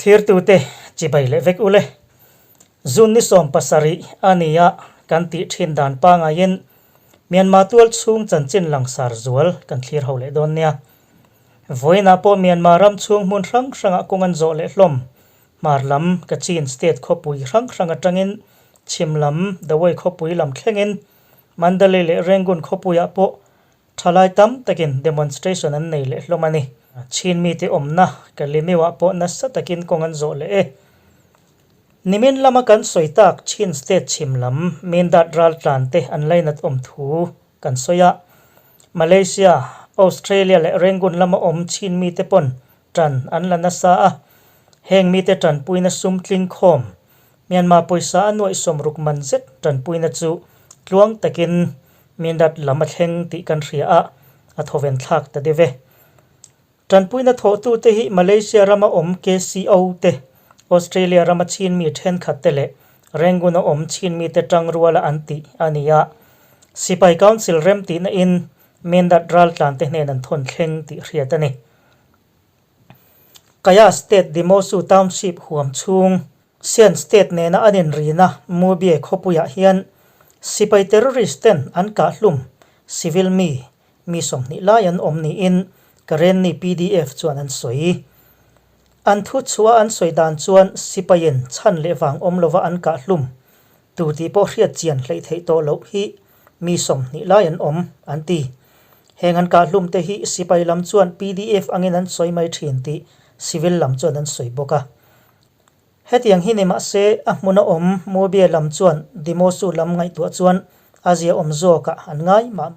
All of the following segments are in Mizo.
Thlirtute chibai leh vek ule. Zun ni 70 a ni a, kan tih thin dan pangaiin Myanmar tual chhung chanchin langsar zual kan thlir ho leh dawn nia. Vawiinah pawh Myanmar ram chhung hmun hrang hrangah kawng an zawh leh hlawm. Hmar lam Kachin state khawpui hrang hrang atangin chhim lam Dawei khawpui lam thlengin Mandalay leh Rangoon khawpuiah pawh Thalai tam takin demonstration an nei leh hlawm a ni. Chin mite awmna Kalimiuah pawh nasa takin kawng an zawh leh e. Nimin lama kan sawi tak Chin state chhim lam Mindat raltlan te an lainat awm thu kan sawi a. Malaysia, Australia leh Rangoon lama awm Chin mite pawn tan an la nasa a. Heng mite tanpuina sum tling khawm Myanmar pawisa a nuaih 60 man zet tanpuina chu tluang takin Mindat lam a thleng tih kan hria a, a thawven thlak ta deuh e. Tanpuina thawhtute hi Malaysia rama awm KCO te, Australia rama chin mi thenkhat te leh Rangoon a awm chin mite tangruala an tih a ni a. Sipai Council remtihna in Mindat raltlante hnen an thawn thleng tih hriat a ni. Kaya State Demosu Township huam chhung Sian State nena an inrina Mubye khawpuiah hian sipai terrorist ten an kahhlum civil mi mi 20 lai an awm niin Karenni PDF chuan an sawi. An thu chhuah an sawi dan chuan sipaiin chhan leh vang awm lova an kahhlum tu tih pawh hriat chian hleih theih tawh loh hi mi 20 lai an awm an ti. Heng an kahhlum te hi sipai lam chuan PDF angin an sawi mai thin tih civil lam chuan an sawi bawk a. Hetiang hi ni mahse a hmuna awm Mobye lam chuan Demosu lam ngaihtuah chuan a zia awm zawkah an ngai mah.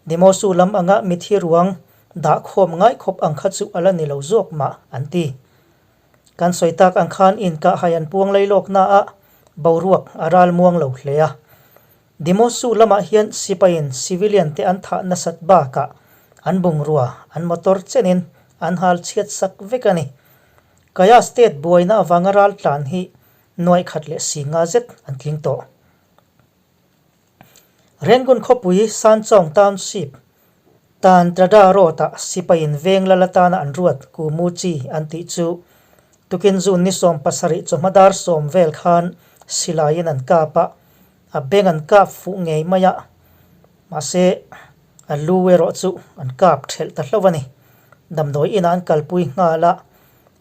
Demosu lam anga mithi ruang dah khawm ngai khawp ang kha chu a la ni lo zawk mah an ti. Kan sawi tak ang khan inkah hai an puang lei lawk na a, boruak a ral muang lo hle a. Demosu lamah hian sipaiin civilian te an thah nasat bakah an bungrua, an motor chenin an hal chhiat sak vek a ni. Kaya state buaina avanga ral tlan hi 1050 zet an tling tawh. Rangoon khawpui Sanchong Township Tan Trada Road-ah sipaiin veng lal atana an ruat Ku Mu Chi an tih chu tukin June ni 70 chawhma dar 10 vel khan silaiin an kap a, a beng an kap fuh ngei mai a, mahse a lu erawh chu an kap thelh ta hlauh a ni. Damdawi inah an kalpui nghal a,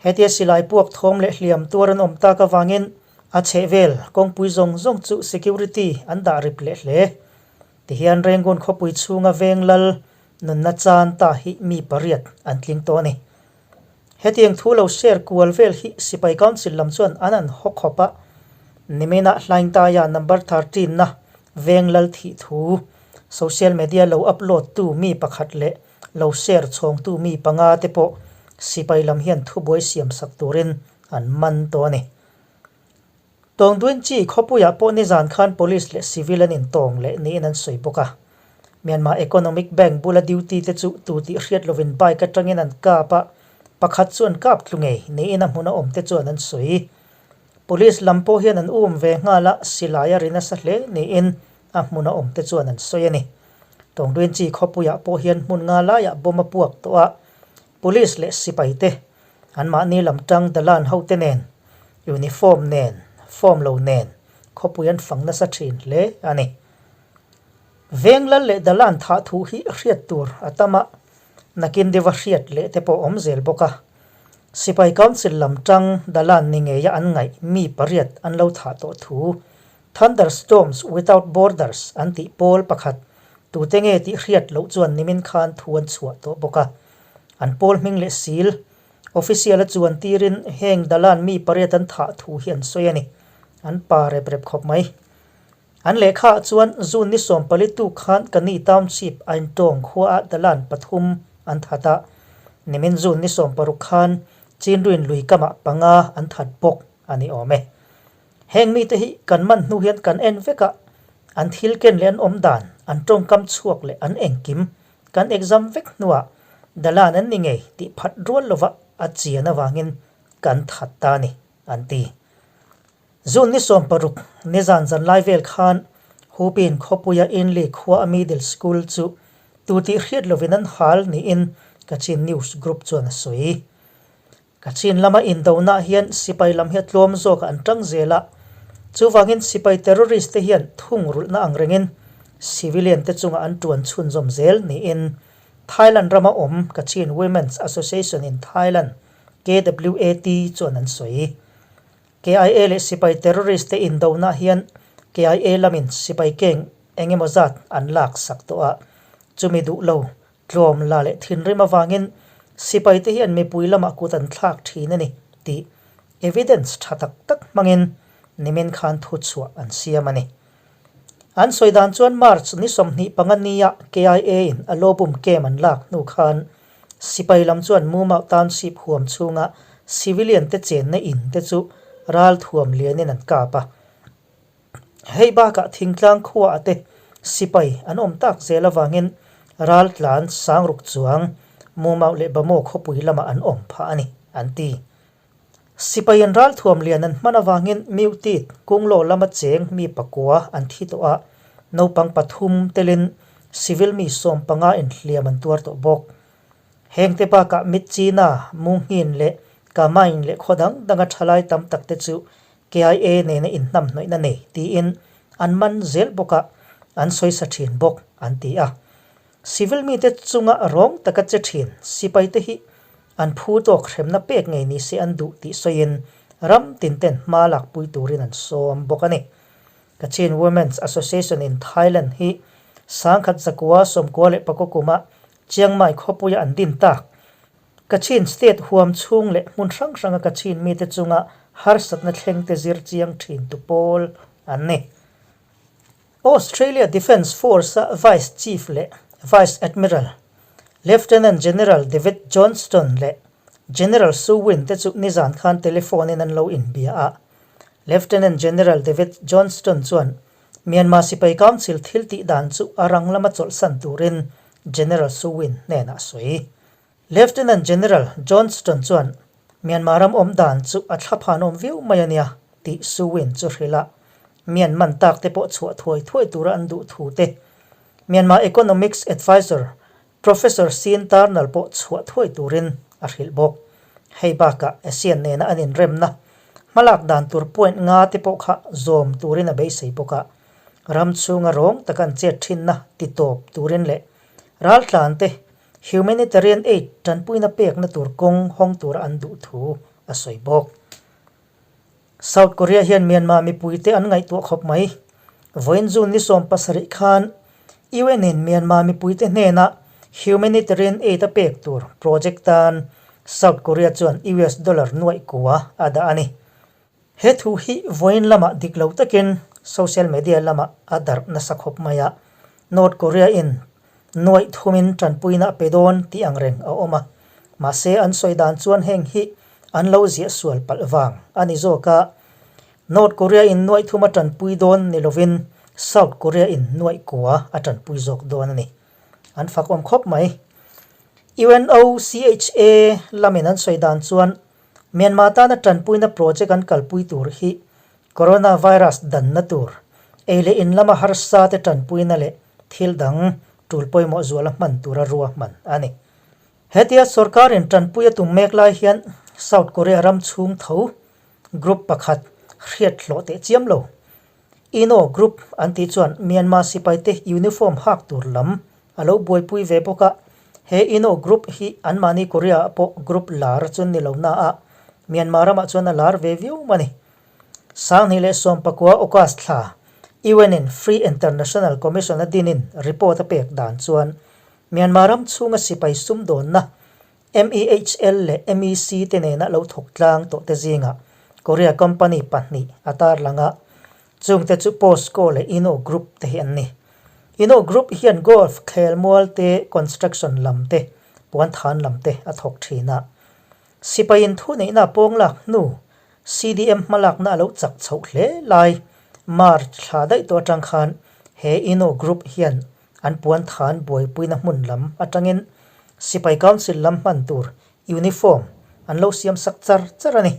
hetia silai puak thawm leh hliam tuar an awm tak avangin a chhehvel kawngpui zawng zawng chu security an dah rip leh hle. Tihian Rangoon khawpui chhunga veng lal nunna chan ta hi mi pariat an tling tawh a ni. Hetiang thu lo share kual vel hi Sipai Council lam chuan an an haw khawp a, niminah Hlaingtaia number 13 na veng lal thih thu social media lo upload tu mi pakhat leh lo share chhawngtu mi panga te pawh sipai lam hian thubuai siam sak turin an man tawh a ni. Tawngduin chi khawpuiah pawh nizan khan police leh civil an intawng leh niin an sawi bawk a. Myanmar Economic Bank bula duty te chu tu tih hriat lovin bike atangin an kap a, pakhat chu an kap tlu ngei niin a hmuna awm te chuan an sawi. Police lam pawh hian an um ve nghal a, silai a ri nasa hle niin a hmuna awm te chuan an sawi a ni. Tawngduin chi khawpuiah pawh hian hmun nga laiah bomb a puak tawh a, police leh sipai te anmahni lam tang dalan ho te nen uniform nen form lo nen khawpui an fang nasa thin hle a ni. Veng lal leh dalan thah thu hi hriat tur a tam a, nakin deuha hriat leh te pawh awm zel bawk a. Sipai Council lam tang dalan ni ngeia an ngaih mi pariat an lo thah tawh thu Thunderstorms Without Borders an tih pawl pakhat tute nge tih hriat loh chuan nimin khan thu an chhuah tawh bawk a. An pawl hming leh sil official a chuan tirin heng dalan mi pariat an thah thu hi an sawi a ni. An pa rep rep khawp mai. An lehkhaah chuan June ni 14 tuk khan Kani Township Aintawng khuaah dalan pathum an that a, nimin June ni 16 khan Chinruin lui kamah panga an that bawk a ni awm e. Heng mite hi kan man hnu hian kan en vek a, an thil ken leh an awm dan, an tawngkam chhuak leh an engkim kan exam vek hnuah dalan an ni ngei tih phat rual lova a chian avangin kan that ta a ni, an ti. June ni 60 nizan zan lai vel khan Hupin khawpuia Inli khua a middle school chu tu tih hriat lovin an hal niin Kachin News Group chuan a sawi. Kachin lama indonaah hian sipai lam hi a tlawm zawkah an tang zel a, chuvangin sipai terrorist te hian thungrulhna ang rengin civilian te chungah an tuan chhunzawm zel niin Thailand rama awm Kachin Women's Association in Thailand, KWAT, chuan an sawi. KIA leh sipai terrorist te indonaah hian KIA lamin sipai keng eng emaw zat an lak sak tawh a, chumi duh lo Tlawm la leh thinrim avangin sipaite hian mipui lamah kut an thlak thin a ni tih evidence tha tak tak hmangin nimin khan thu chhuah an siam a ni. An sawi dan chuan March ni 25 nia KIA in a lawbum camp an lak hnu khan sipai lam chuan Mumau Township huam chhunga civilian te chenna in te chu ralthuam lianin an kap a. Hei bakah thingtlang khuaah te sipai an awm tak zel avangin raltlan sangruk chuang Mumau leh Bamaw khawpui lamah an awm phah a ni, an ti. Sipaiin ralthuam lian an hman avangin Meutit Kunglaw lama cheng mi pakua an thi tawh a, naupang pathum telin civil mi 15 in hliam an tuar tawh bawk. Hengte bakah Mitchina, Munghin leh Kamain leh khaw dang danga thalai tam tak te chu KIA nena inhnamhnawihna nei tiin an man zel bawk a, an sawisa thin bawk an ti a. Civil mite chunga rawng taka che thin sipaite hi an phu tawk hremna pek ngei ni se an duh tih sawiin ram tinten hma lakpui turin an sawm bawk a ni. Kachin Women's Association in Thailand hi 1994 kuma Chiang Mai khawpuia an din tak Kachin State huam chhung leh hmun hrang hranga Kachin mite chunga harsatna thlengte zir chiang thin tu pawl an ni. Australia Defence Force-a Vice Chief leh Vice Admiral, Lieutenant General David Johnston leh General Su Win te chu nizan khan telephone-in an lo inbia a. Lieutenant General David Johnston chuan Myanmar Sipai Council thil tih dan chu a rang lama chawlhsan turin General Su Win hnenah a sawi. Lieutenant General Johnston chuan Myanmar ram awm dan chu a thlaphan awm viau mai a nia tih Su Win chu hrilh a, Myanman tak te pawh chhuah thuai thuai tura an duh thu te, Myanmar Economics Advisor Professor Sean Turnell pawh chhuah thuai turin a hrilh bawk. Hei bakah ASEAN nena an inremna hmalak dan tur point nga te pawh kha zawm turin a beisei bawk a, ram chhunga rawng taka an chet thinna titawp turin leh raltlan te Humanitarian aid tanpuina pekna tur kawng hawng tura an duh thu a sawi bawk. South Korea hian Myanmar mipuite an ngaihtuah khawp mai. Vawiin June ni 17 khan UN in Myanmar mipuite hnena humanitarian aid a pek tur project tan South Korea chuan US dollar nuaih kua a dah a ni. He thu hi vawiin lamah dik lo takin social media lamah a darh nasa khawp mai a, North Korea in nuaih thumin tanpuina a pe dawn tih ang reng a awm a, mahse an sawi dan chuan heng hi an lo ziah sual palh vang a ni zawk a, North Korea in nuaih thum a tanpui dawn ni lovin South Korea in nuaih kua a tanpui zawk dawn a ni. An fak awm khawp mai. UNOCHA lamin an sawi dan chuan Myanmar tana tanpuina project an kalpui tur hi coronavirus danna tur, ei leh in lama harsa te tanpuina leh thil dang tul pawimawh zuala hman tura ruahman a ni. Hetia sorkarin tanpui a tum mek lai hian South Korea ram chhung tho group pakhat hriat hlawh teh chiam lo. Ino group an tih chuan Myanmar sipaite uniform hak tur lam a lo buaipui ve bawk a, he Ino group hi anmahni Korea ah pawh group lar chuan ni lo na a, Myanmar ramah chuan a lar ve viau a ni. 2019 August thla UN in Free International Commission a dinin report a pek dan chuan Myanmar ram chhunga sipai sumdawnna MEHL leh MEC te nena lo thawk tlang tawh te zingah Korea company pahnih a tarlang a, chungte chu POSCO leh Inno Group te hi an ni. Inno Group hian golf khel mual te, construction lam te, puanthan lam te a thawk thin a. Sipaiin thuneihna pawng lak hnu CDM hmalakna a lo chak chhoh hle lai March thla daih tawh atang khan he Inno Group hian An puan than buaipuina hmun lam atangin Sipai Council lam hman tur uniform an lo siam sak char char a ni.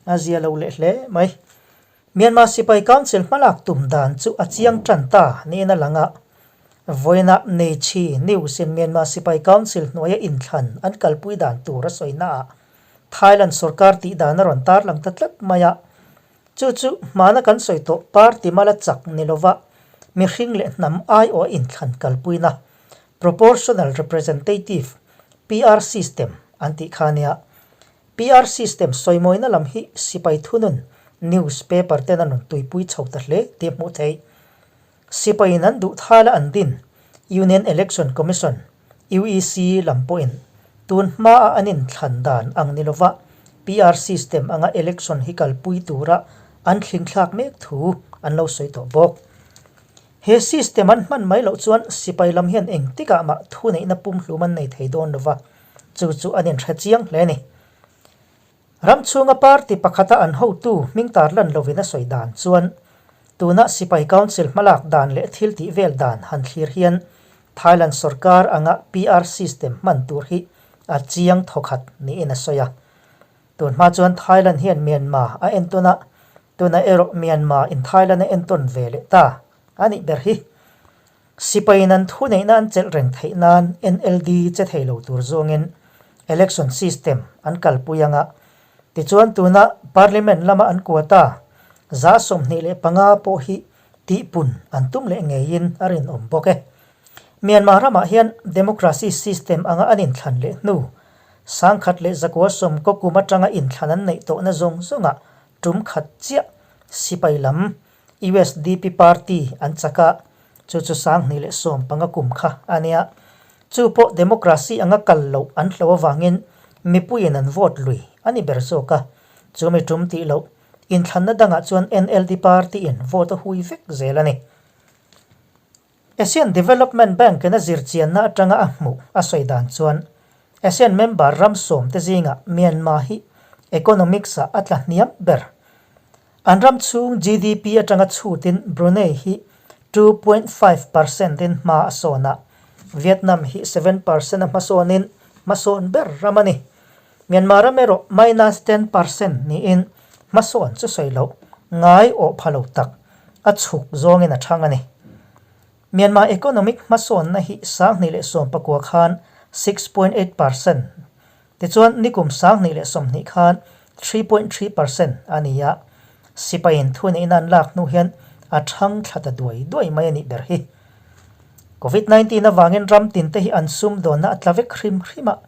A zia lo leh hle mai. Myanmar Sipai Council hmalak tum dan chu a chiang tan ta niin a lang a. Vawiinah Neichi News in Myanmar Sipai Council hnuaia inthlan an kalpui dan tur a sawi naah. Thailand sorkar tih dan a rawn tarlang ta tlat mai a. Chu chu hmana kan sawi tawh party mala chak ni lova mihring leh hnam aiawh inthlan kalpuina, Proportional Representative, PR system, an tih kha a nia. PR system sawimawina lam hi sipai thunun news paper ten an rawn tuipui chho ta hle tih a hmuh theih. Sipaiin an duh thala an din Union Election Commission, UEC, lam pawhin tun hmaa an inthlan dan ang ni lova PR system anga election hi kalpui tura an thlingthlak mek thu an lo sawi tawh bawk. He system an hman mai loh chuan sipai lam hian engtikah mah thuneihna pumhlum an nei thei dawn lova, chu chu an inhre chiang hle a ni. Ram chhunga party pakhata an hotu hming tarlan lovin a sawi dan chuan tuna Sipai Council hmalak dan leh thil tih vel dan han thlir hian Thailand sorkar anga PR system hman tur hi a chiang thawkhat niin a sawi a. Tun hma chuan Thailand hian Myanmar a entawn a, tuna erawh Myanmar in Thailand a entawn ve leh ta a nih ber hi. Sipaiin an thuneihna an chelh reng theih nan NLD che thei lo tur zawngin election system an kalpui ang a, tichuan tuna parliament lama an quota 25 pawh hi tihpun an tum leh ngeiin a rinawm bawk e. Myanmar ramah hian democracy system anga an inthlan leh hnu 1990 kum atanga inthlan an neih tawhna zawng zawngah tum khat chiah sipai lam USDP party an chak a, chu chu 2015 kum kha a nia. Chu pawh democracy anga kal loh an hlo avangin mipuiin an vote lui a ni ber zawk a. Chu mi tum tih loh inthlanna dangah chuan NLD party in vote a hui vek zel a ni. Asian Development Bank in a zirchianna atanga a hmuh a sawi dan chuan ASEAN member ram sawmte zingah Myanmar hi economics ah a tla hniam ber. An ram chhung GDP atanga chhutin Brunei hi 2.5 percent in hma a sawn a, Vietnam hi 7 percent a hmasawnin hmasawn ber ram a ni. Myanmar ram erawh minus 10 percent niin hmasawn chu sawi loh ngai awh pha lo tak a chhuk zawngin a chhang a ni. Myanmar economic hmasawnna hi 2019 khan 6.8 percent, tichuan nikum 2020 khan 3.3 percent a ni a, sipaiin thuneihna an lak hnu hian a chhang thla ta duai duai mai a nih ber hi. Covid-19 avangin ram tinte hi an sumdawnna a tla vek hrim hrim a,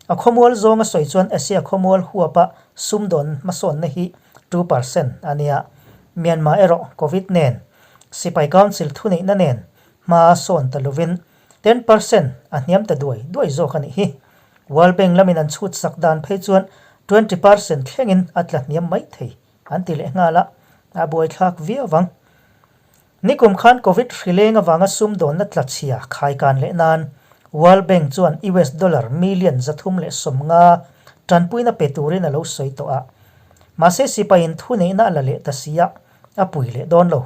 a khawmual zawnga sawi chuan Asia khawmual huapa sumdawn hmasawnna hi 2 percent a ni a, Myanmar erawh Covid nen Sipai Council thuneihna nen hma sawn ta lovin 10 percent a hniam ta duai duai zawk a nih hi. World Bank lamin an chhut sak dan phei chuan 20 percent thlengin a tla hniam mai thei an ti leh nghal a, a buaithlak viau vang. Nikum khan Covid hrileng avanga sumdawnna tla chhia khaikan leh nan World Bank chuan US dollar million 350 tanpuina pe turin a lo sawi tawh a. Mahse sipaiin thuneihna a la leh ta si a, a pui leh dawn lo.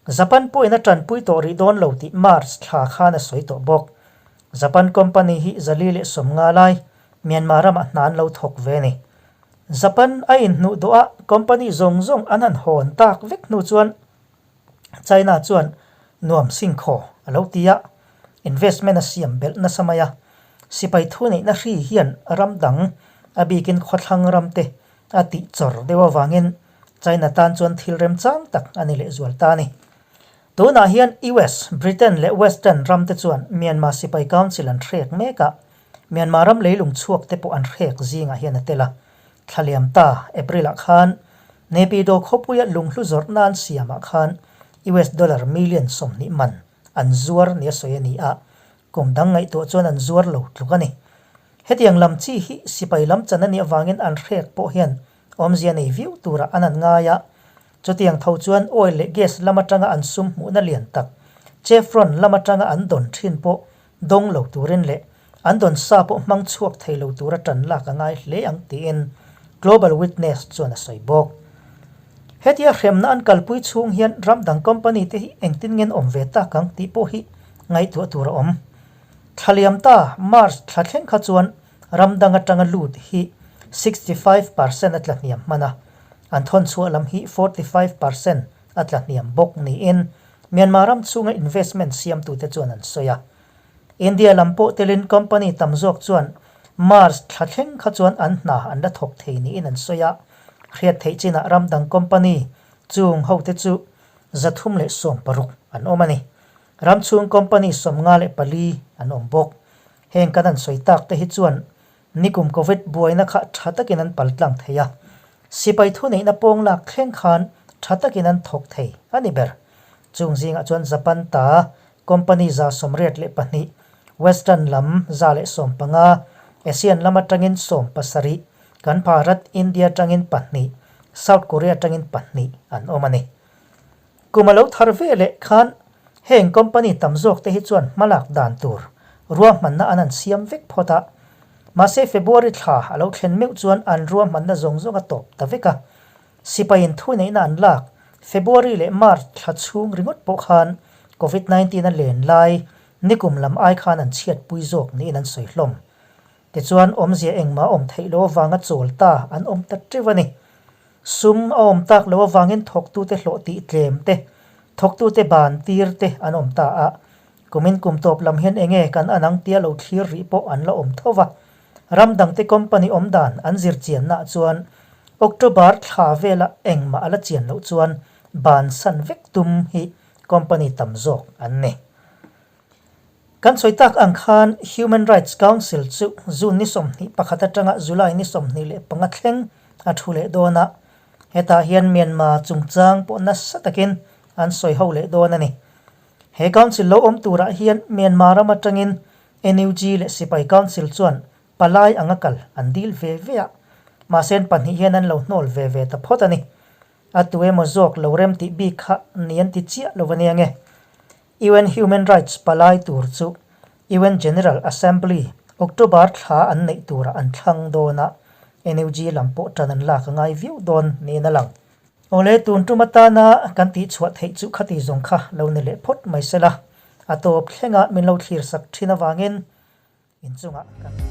Japan pawhin a tanpui tawh rih dawn lo tih March thla khan a sawi tawh bawk. Japan company hi 450 lai Myanmar ramah hna an lo thawk ve a ni. Japan a inhnuh duh a, company zawng zawng an han hawn tak vek hnu chuan China chuan nuam singkhaw a lo ti a, investment a siam belh nasa mai a. Sipai thuneihna hri hian ram dang, a bikin khawthlang ram te a tih chawr deuh avangin China tan chuan thil remchang tak a ni lehzual ta a ni. Tunah hian US, Britain leh Western ram te chuan Myanmar Sipai Council an hrek mek a, Myanmar ram leilung chhuak te pawh an hrek zingah hian a tel a. Thlaliam ta, April ah khan Naypyidaw khawpuia lunghlu zawrhna an siamah khan US dollar million 20 man an zuar nia sawi a ni a, kum dang ngaihtuah chuan an zuar lo tluk a ni. Hetiang lam chi hi sipai lam chan a nih avangin an hrek pawh hian awmzia nei viau turah an han ngai a. Chutiang tho chuan oil leh gas lam atanga an sum hmuhna lian tak Chevron lam atanga an dawn thin pawh dawng lo turin leh an dawn sa pawh hmang chhuak thei lo tura tan lak a ngai hle ang tiin Global Witness chuan a sawi bawk. Hetia hremna an kalpui chhung hian ram dang company te hi engtin ngen awm ve tak ang tih pawh hi ngaihtuah tur a awm. Thlaliam ta March thla thleng kha chuan ram dang atanga lut hi 65 percent a tla hniam hman a, an thawn chhuah lam hi 45 percent a tla hniam bawk niin Myanmar ram chhunga investment siamtute chuan an sawi a. India lam pawh telin company tam zawk chuan March thla thleng kha chuan an hna an la thawk thei niin an sawi a. Hriat theih chinah ram dang company chung hote chu 360 an awm a ni. Ram chhung company 54 an awm bawk. Heng kan an sawi tak te hi chuan nikum Covid buaina kha tha takin an pal tlang thei a. Sipai thuneihna pawng lak thleng khan tha takin an thawk thei a ni ber. Chung zingah chuan Japan ta company 182, Western lam 115, Asian lam atangin 17, kan Bharat, India atangin pahnih, South Korea atangin pahnih an awm a ni. Kum a lo thar ve leh khan heng company tam zawk te hi chuan hmalak dan tur ruahmanna an han siam vek phawt a. Mahse February thla a lo thlen meuh chuan an ruahmanna zawng zawng a tawp ta vek a. Sipaiin thuneihna an lak February leh March thla chhung ringawt pawh khan Covid 19 a len lai nikum lam ai khan an chhiatpui zawk niin an sawi hlawm. Tichuan awmzia engmah awm theih loh avanga chawl ta an awm ta teuh a ni. Sum a awm tak loh avangin thawktute hlawh tih tlem te, thawktute ban tir te an awm ta a. Kumin kum tawp lam hian enge kan an ang tia lo thlir rih pawh an la awm tho va. Ram dangte company awm dan an zir chiannaah chuan October thla vela engmah a la chian loh chuan bansan vek tum hi company tam zawk an ni. Kan sawi tak ang khan Human Rights Council chu June ni 21 atanga July ni 25 thleng a thu leh dawn a. Hetah hian Myanmar chungchang pawh nasa takin an sawi ho leh dawn a ni. He Council lo awm turah hian Myanmar ram atangin NUG leh Sipai Council chuan palai anga kal an dil ve ve a. Mahse an pahnih hian an lo hnawl ve ve ta phawt a ni. A tu emaw zawk lo rem tih bik kha ni an ti chiah lo a nia nge. UN Human Rights palai tur chu UN General Assembly October thla an neih turah an thlang dawn a, NUG lam pawh tan an lak a ngai viau dawn niin a lang. Awle, tun tum atana kan tihchhuah theih chu khati zawng kha lo ni leh phawt mai sela, a tawp thlenga min lo thlir sak thin avangin inchungah kan.